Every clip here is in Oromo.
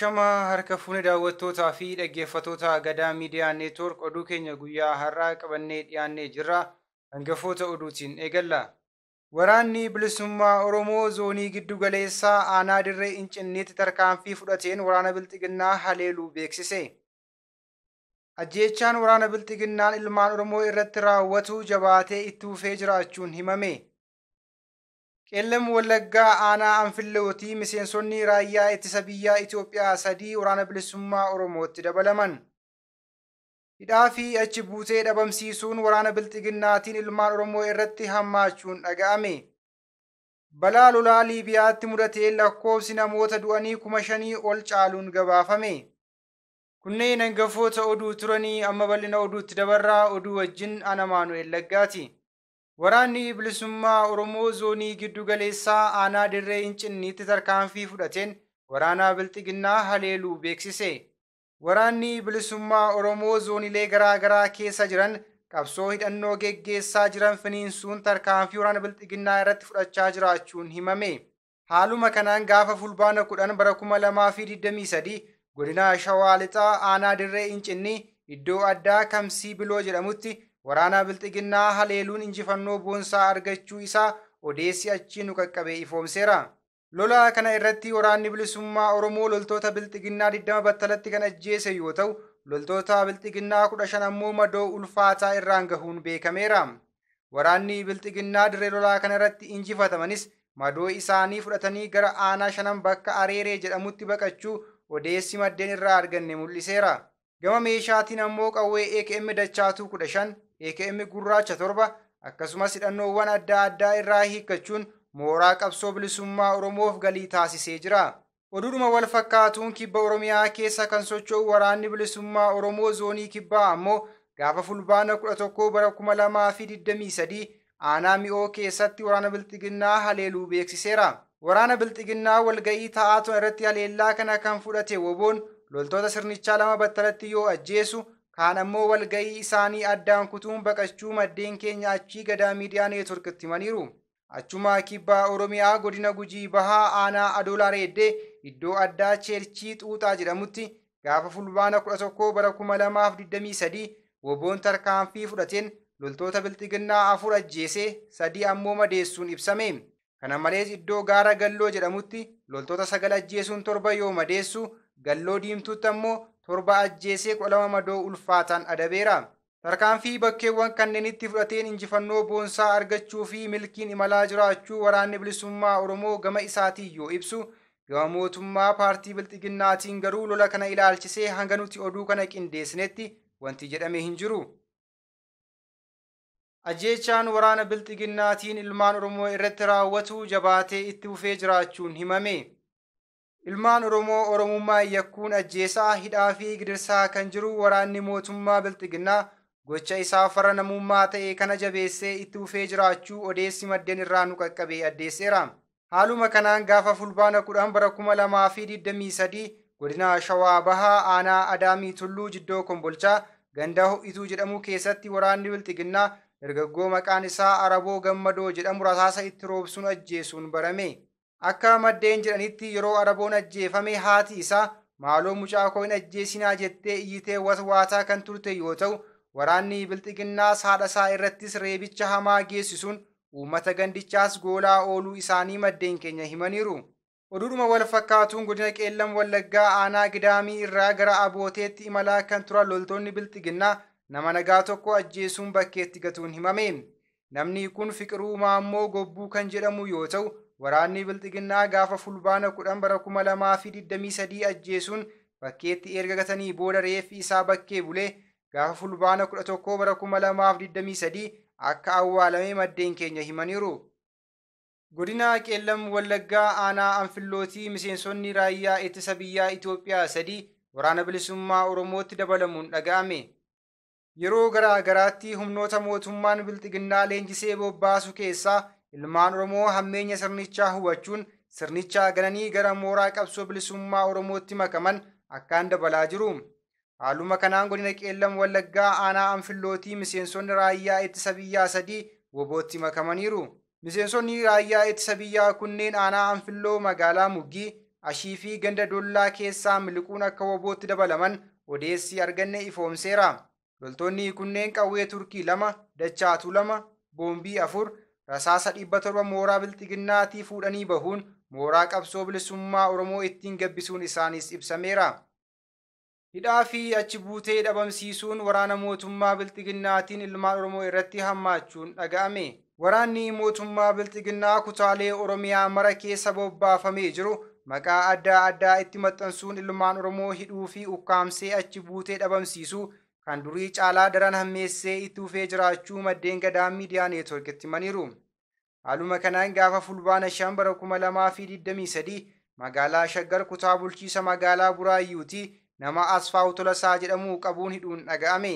Ashamaa harka fuune daawwattootaa fi dhaggeeffattoota Gadaa Miidiyaa Neetwoork oduu keenya guyyaa har'aa qabannee dhiyaannee jirra. Hangafoota oduutiin eegalla. Waraanni bilisummaa Oromoo zoonii giddu galeessaa aanaa dirree Incinniitti tarkaanfii fudhateen waraana Bilxiginnaa haleeluu beeksise. Ajjeechaan waraana Bilxiginnaan ilmaan Oromoo irratti raawwatu jabaatee itti fufee jiraachuun himame. Qeellam Wallaggaa aanaa Anfillootii miseensonni raayyaa ittisa biyyaa Itoophiyaa 3 waraana bilisummaa Oromootti dabalaman. Hidhaa fi achi buutee dhabamsiisuun waraana Bilxiginnaatiin ilmaan Oromoo irratti hammaachuun dhaga'ame. Balaa lolaa Liibiyaatti mudatee lakkoofsi namoota du'anii 5,000 ol caaluun gabaafame. Kunneen hangafoota oduu turanii amma bal'ina oduutti dabarraa oduu wajjin ana Maanu'el Laggaati. Waraanni bilisummaa Oromoo zoonii giddu galeessaa aanaa dirree Incinniitti tarkaanfii fudhateen waraana Bilxiginnaa haleeluu beeksise. Waraanni bilisummaa Oromoo zoonilee garaa garaa keessa jiran qabsoo hidhannoo geggeessaa jiran finiinsuun tarkaanfii waraana Bilxiginnaa irratti fudhachaa jiraachuun himame. Haaluma kanaan gaafa fulbaana 10 bara 2023 godina Shawaa Lixaa aanaa dirree Incinnii iddoo addaa Kamsii Biloo jedhamutti waraana Bilxiginnaa haleeluun injifannoo boonsaa argachuu isaa odeessi achii nu qaqqabee ifoomseera. Lola kana irratti waraanni bilisummaa Oromoo loltoota Bilxiginnaa 20 battalatti kan ajjeese yoo ta'u, loltoota Bilxiginnaa 15 ammoo madoo ulfaataa irraan gahuun beekameera. Waraanni Bilxiginnaa dirree lolaa kana irratti injifatamanis madoo isaanii fudhatanii gara aanaa shanan bakka Areeree jedhamutti baqachuu odeessi maddeen irraa arganne mul'iseera. Gama meeshaatiin ammoo qawwee AKM dachaatuu 15, AKM gurraacha 7 akkasumas hidhannoowwan adda addaa irraa hiikkachuun mooraa qabsoo bilisummaa Oromoof galii taasisee jira. Oduudhuma wal fakkaatuun kibba Oromiyaa keessa kan socho'u waraanni bilisummaa Oromoo zoonii kibbaa ammoo gaafa fulbaana 11 bara 2023 aanaa mi'oo keessatti waraana Bilxiginnaa haleeluu beeksiseera. Waraana Bilxiginnaa walga'ii taa'aa turan irratti haleellaa kana kan fudhate woboon loltoota sirnichaa 2 battalatti yoo ajjeesu kaan ammoo walga'ii isaanii addaan kutuun baqachuu maddeen keenya achii Gadaa Miidiyaa Neetwoorkitti himaniiru. Achuma kibbaa Oromiyaa godina Gujii Bahaa aanaa Adoolaa Reeddee iddoo addaa Cheerchii Xuuxaa jedhamutti gaafa fulbaana 11 bara 2023 woboon tarkaanfii fudhateen loltoota Bilxiginnaa 4 ajjeesee 3 ammoo madeessuun ibsame. Kana malees iddoo gaara Galloo jedhamutti loltoota 9 ajjeesuun 7 yoo madeessu, Galloo Diimtuutti ammoo 7 ajjeesee 12 madoo ulfaataan adabeera. Tarkaanfii bakkeewwan kanneenitti fudhateen injifannoo boonsaa argachuu fi milkiin imalaa jiraachuu waraanni bilisummaa Oromoo gama isaatiin yoo ibsu, gama mootummaa paartii Bilxiginnaatiin garuu lola kana ilaalchisee hanga nuti oduu kana qindeessinetti wanti jedhame hin jiru. Ajjeechaan waraana Bilxiginnaatiin ilmaan Oromoo irratti raawwatu jabaatee itti fufee jiraachuun himame. Ilmaan Oromoo Oromummaa yakkuun ajjeesaa hidhaa fi gidirsaa kan jiru waraanni mootummaa Bilxiginnaa gocha isaa farra namummaa ta'e kana jabeessee itti fufee jiraachuu odeessi maddeen irraa nu qaqqabee addeesseera. Haaluma kanaan gaafa fulbaana 10 bara 2023 godina Shawaa Bahaa aanaa Adaamii Tulluu Jiddoo Kombolchaa ganda Ho'ituu jedhamu keessatti waraanni Bilxiginnaa dargaggoo maqaan isaa Araboo Gammadoo jedhamu rasaasa itti roobsuun ajjeesuun barame. Akka maddeen jedhanitti yeroo Araboon ajjeefame haati isaa maaloo mucaa koo hin ajjeesinaa jettee iyyitee watwaataa kan turte yoo ta'u, waraanni Bilxiginnaas haadha isaa irrattis reebicha hamaa geessisuun uummata gandichaas goolaa ooluu isaanii maddeen keenya himaniiru. Oduudhuma wal fakkaatuun godina Qeellam Wallaggaa aanaa Gidaamii irraa gara Abooteetti imalaa kan turan loltoonni Bilxiginnaa nama nagaa tokko ajjeesuun bakkeetti gatuun himame. Namni kun Fiqiruu Maammoo Gobbuu kan jedhamu yoo ta'u, waraanni Bilxiginnaa gaafa fulbaana 10 bara 2023 ajjeesuun bakkeetti erga gatanii booda reeffi isaa bakkee bulee gaafa fulbaana 11 bara 2023 akka awwaalame maddeen keenya himaniiru. Godina Qeellam Wallaggaa aanaa Anfillootii miseensonni raayyaa ittisa biyyaa Itoophiyaa 3 waraana bilisummaa Oromootti dabalamuun dhaga'ame. Yeroo garaa garaatti humnoota mootummaan Bilxiginnaa leenjisee bobbaasu keessaa ilmaan Oromoo hammeenya sirnichaa hubachuun sirnichaa gananii gara mooraa qabsoo bilisummaa Oromootti makaman akkaan dabalaa jiru. Haaluma kanaan godina Qeellam Wallaggaa aanaa Anfillootii miseensonni raayyaa ittisa biyyaa 3 wobootti makamaniiru. Miseensonni raayyaa ittisa biyyaa kunneen aanaa Anfilloo magaalaa Muggii, Ashii fi ganda Dollaa keessaa miliquun akka WBOtti dabalaman odeessi arganne ifoomseera. Loltoonni kunneen qawwee Turkii 2, dachaatuu 2, boombii 4, rasaasa 700 mooraa Bilxiginnaatii fuudhanii bahuun mooraa qabsoo bilisummaa Oromoo ittiin gabbisuun isaaniis ibsameera. Hidhaa fi achi buutee dhabamsiisuun waraana mootummaa Bilxiginnaatiin ilmaan Oromoo irratti hammaachuun dhaga'ame. Waraanni mootummaa Bilxiginnaa kutaalee Oromiyaa mara keessa bobbaafamee jiru maqaa adda addaa itti maxxansuun ilmaan Oromoo hidhuu fi ukkaamsee achi buutee dhabamsiisuu kan durii caalaa daran hammeessee itti fufee jiraachuu maddeen Gadaa Miidiyaa Neetwoorkitti himaniiru. Haaluma kanaan gaafa Fulbaana 5 bara 2023 magaalaa Shaggar kutaa bulchiisa magaalaa Buraayyuuti nama Asfaawu Tolasaa jedhamu qabuun hidhuun dhaga'ame.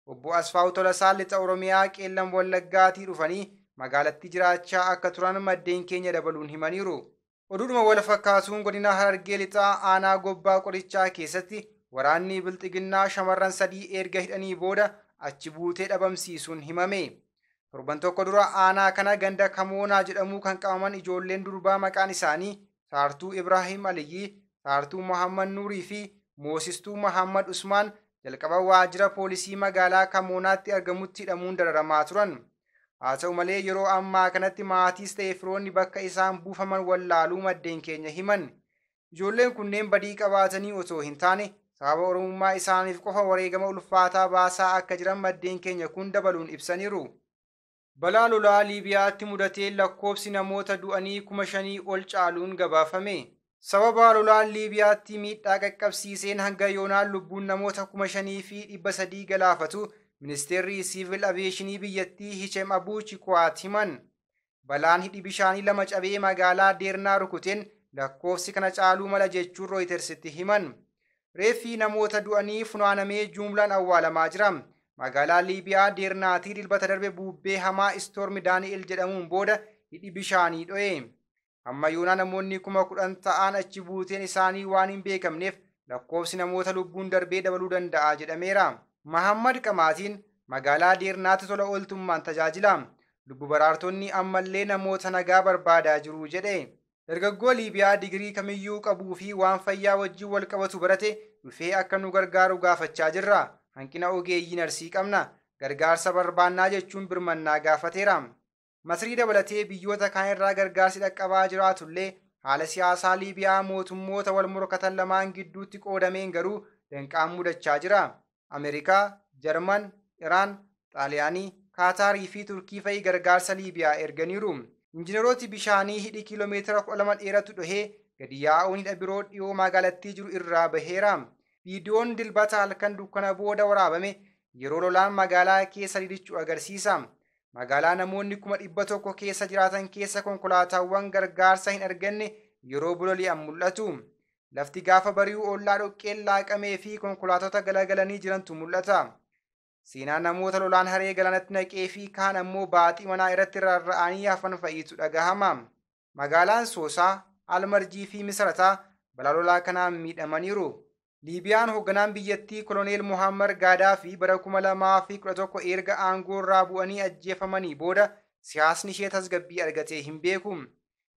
Obbo Asfaawu Tolasaa lixa Oromiyaa Qeellam Wallaggaatii dhufanii magaalatti jiraachaa akka turan maddeen keenya dabaluun himaniiru. Oduudhuma wal fakkaatuun godina Harargee lixaa aanaa Gobbaa Qorichaa keessatti waraanni Bilxiginnaa shamarran 3 erga hidhanii booda achi buutee dhabamsiisuun himame. Torban tokko dura aanaa kana ganda Kamoonaa jedhamu kan qabaman ijoolleen durbaa maqaan isaanii Saartuu Ibrahim Aliyyi, Saartuu Muhammad Nuurii fi Moosistuu Muhammad Usmaan jalqaba waajjira poolisii magaalaa Kamoonaatti argamutti hidhamuun dararamaa turan. Haa ta'u malee yeroo ammaa kanatti maatiis ta'e firoonni bakka isaan buufaman wallaaluu maddeen keenya himan. Ijoolleen kunneen badii qabaatanii otoo hin taane sababa Oromummaa isaaniif qofa wareegama ulfaataa baasaa akka jiran maddeen keenya kun dabaluun ibsaniiru. Balaa lolaa Liibiyaatti mudatee lakkoofsi namoota du'anii 5,000 ol caaluun gabaafame. Sababa lolaan Liibiyaatti miidhaa qaqqabsiiseen hanga yoonaan lubbuun namoota 5,300 galaafatu ministeerri siivil aviyeeshinii biyyattii Hichem Abuu Chikwaat himan. Balaan hidhi bishaanii 2 cabee magaalaa Deernaa rukuteen lakkoofsi kana caaluu mala jechuun Rooyitersitti himan. Reeffi namoota du'anii funaanamee jumlaan awwaalamaa jira. Magaalaa Liibiyaa Deernaatii dilbata darbe bubbee hamaa Istoormi Daani'el jedhamuun booda hidhi bishaanii dho'e. Amma yoonaa namoonni 10,000 ta'an achi buuteen isaanii waan hin beekamneef lakkoofsi namoota lubbuun darbee dabaluu danda'a jedhameera. Mahammad Qamaatiin magaalaa Deernaatti tola ooltummaan tajaajila. Lubbu baraartonni ammallee namoota nagaa barbaadaa jiru jedhe. Dargaggoo Liibiyaa digirii kamiyyuu qabuu fi waan fayyaa wajjin wal qabatu barate dhufee akka nu gargaaru gaafachaa jirra. Hanqina ogeeyyii narsii qabna. Gargaarsa barbaannaa jechuun birmannaa gaafateera. Masrii dabalatee biyyoota kaan irraa gargaarsi dhaqqabaa jiraatullee haala siyaasaa Liibiyaa mootummoota wal morkatan lamaan gidduutti qoodameen garuu danqaan mudachaa jira. Ameerikaa, Jarman, Iraan, Xaaliyaanii, Kaataarii fi Turkii fa'i gargaarsa Liibiyaa erganiiru. Injiinarooti bishaanii hidhi kiiloomeetira 12 dheeratu dhohee gadi yaa'uun hidha biroo dhiyoo magaalattii jiru irraa baheera. Viidiyoon dilbata halkan dukkana booda waraabame yeroo lolaan magaalaa keessa dirichu agarsiisa. Magaalaa namoonni 100,000 keessa jiraatan keessa konkolaataawwan gargaarsa hin arganne yeroo bololi'an mul'atu. Lafti gaafa bari'u ollaa dhoqqeen laaqamee fi konkolaatota galagalanii jirantu mul'ata. Seenaa namoota lolaan haree galaanatti naqee fi kaan ammoo baaxii manaa irratti rarra'anii hafan fa'iitu dhagahama. Magaalaan Soosaa, Almarjii fi Misrataa balaa lolaa kanaan miidhamaniiru. Liibiyaan hoogganaan biyyattii Koloneel Muhammad Gaadaafi bara 2011 erga aangoo irraa bu'anii ajjeefamanii booda siyaasni ishee tasgabbii argatee hin beeku.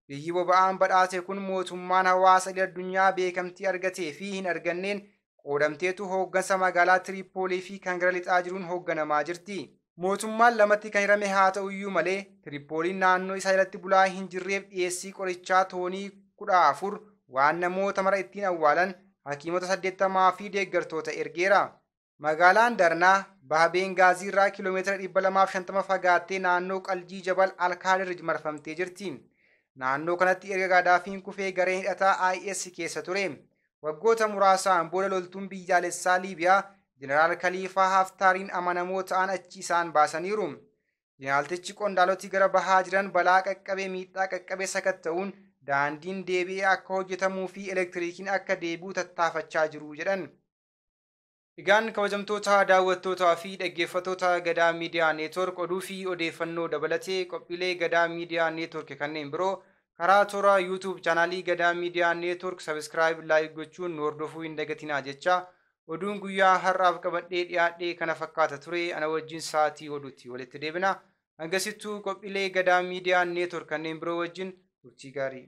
Biyyi boba'aan badhaate kun mootummaan hawaasa idil-addunyaa beekamtii argatee fi hin arganneen qoodamteetu hooggansa magaalaa Tiriipoolii fi kan gara lixaa jiruun hoogganamaa jirti. Mootummaan lamatti kan hirame haa ta'uyyuu malee Tiriipooliin naannoo isaa jalatti bulaa hin jirreef dhiyeessii qorichaa toonii 14 waan namoota mara ittiin awwaalan hakiimota 80 fi deeggartoota ergeera. Magaalaan Darnaa baha Beengaazii irraa kiiloomeetira 250 fagaattee naannoo Qaljii Jabal Alkaadir marfamtee jirti. Naannoo kanatti erga Gaadaafiin kufee gareen hidhataa IS keessa ture. Waggoota muraasaan booda loltuun biyyaalessaa Liibiyaa Jeneraal Kaliifaa Haftaariin amanamoo ta'an achi isaan baasaniiru. Jeneraaltichi qondaaloti gara bahaa jiran balaa qaqqabee miidhaa qaqqabee sakatta'uun daandiin deebi'ee akka hojjetamuu fi elektiriikiin akka deebi'u tattaafachaa jiru jedhan. Egaan kabajamtoota daawwattootaa fi dhaggeeffattoota Gadaa Miidiyaa Neetwoork oduu fi odeeffannoo dabalatee qophiilee Gadaa Miidiyaa Neetwoork kanneen biroo karaa toora YouTube chaanaalii Gadaa Miidiyaa Neetwoork sabiskiraayib laayik gochuun nu hordofuu hin dagatinaa jecha oduun guyyaa har'aaf qabadhee dhiyaadhee kana fakkaata ture ana wajjin sa'aatii oduutti walitti deebina. Hangasittuu qophiilee Gadaa Miidiyaa Neetwoork kanneen biroo wajjin turtii gaarii.